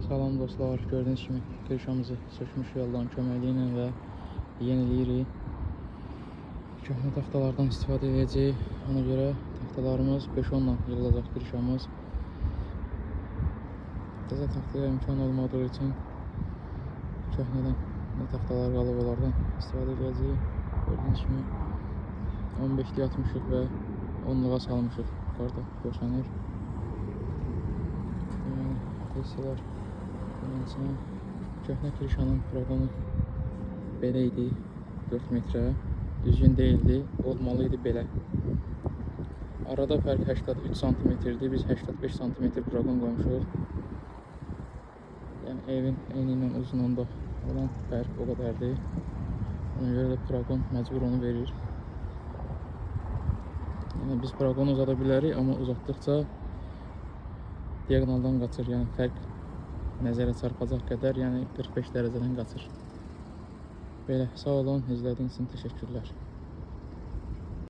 Salam dostlar, gördüyünüz kimi kirşamızı sökmüşük Allahın köməkliyi ilə və yeniləyirik. Köhnə taxtalardan istifadə edəcəyik. Ona görə taxtalarımız 5-10 ilə yığılacaq kirşamız. Təzə taxtaya imkan olmadığı üçün köhnədən nə taxtalar qalıb onlardan istifadə edəcəyik. Gördüyünüz kimi 15-lik atmışıq və 10-luğa salmışıq. Yuxarıda görsənir. Deməli, hissələr beləncə. Köhnə kirşanın proqonu belə idi, 4 metrə. Düzgün deyildi, olmalı idi belə. Arada fərq 83 santimetrdir. Biz 85 santimetr proqon qoymuşuq. Yəni evin eni ilə uzunluğunda olan fərq o qədərdir. Ona görə də proqon məcbur onu verir. Yəni biz proqonu uzada bilərik, amma uzatdıqca diaqonaldan qaçır. Yəni fərq nəzərə çarpacaq qədər, yəni 45 dərəcədən qaçır. Belə, sağ olun, izlədiyiniz üçün təşəkkürlər.